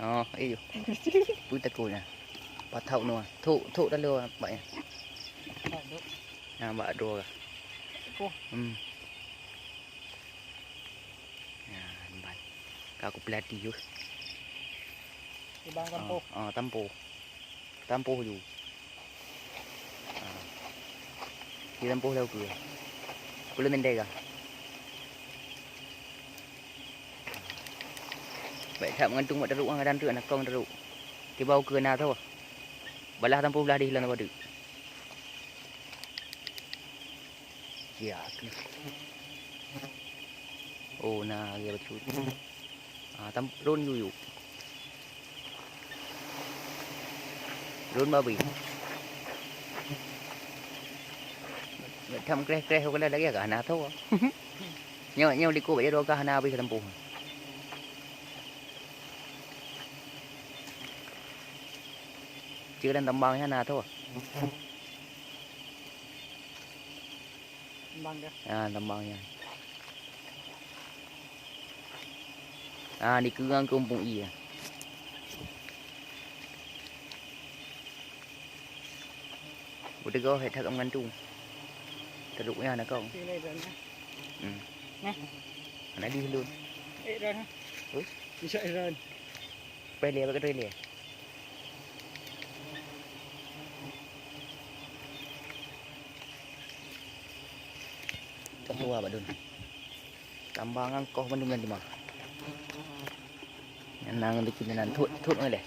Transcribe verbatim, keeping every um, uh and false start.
Oh, iyo. Peue takot nyan? Pathauk nyoe. Thok, thok taloe bak nyan. Nah, bak droe ka. Hmm. Nah, ban. Ka kupeulati yôh. Ibang tampoh. Oh, oh, tampoh. Tampoh ju. Ha. Di tampoh lau keue. Peuleuh mendai ka. Bèk that meugantung bak tarok, ha, kadang teuk na kong tarok. Tiba ukeue na tho. Balah tampoh blah dih lom padub. Ya, tu. Oh, na lagèe bacut. Ah, tam-, lôn yuyu. Lôn babi. Tham kreh-kreh, ukeue lagèe ka hana tho. Nyoe, nyoe likot bak jaroe ka hana habéh tampoh. Ceu dan tambang nyan na tho. Tambang dah. Ah, tambang nyan. Ah, dikeue ngon keumpung ie. Beuteugoh, hek that meugantung. Tarok nyan na kong. Sini dah, nah. Hmm. Nah. Hana dih lôn. Eh, dah, nah. Ui. Bisa dah. Trailer, pakai trailer. Keudua bak dun. Tambang ngon koh bandum lam teuma. Nyan na ngon dikit nyan thot, thot ngon lé.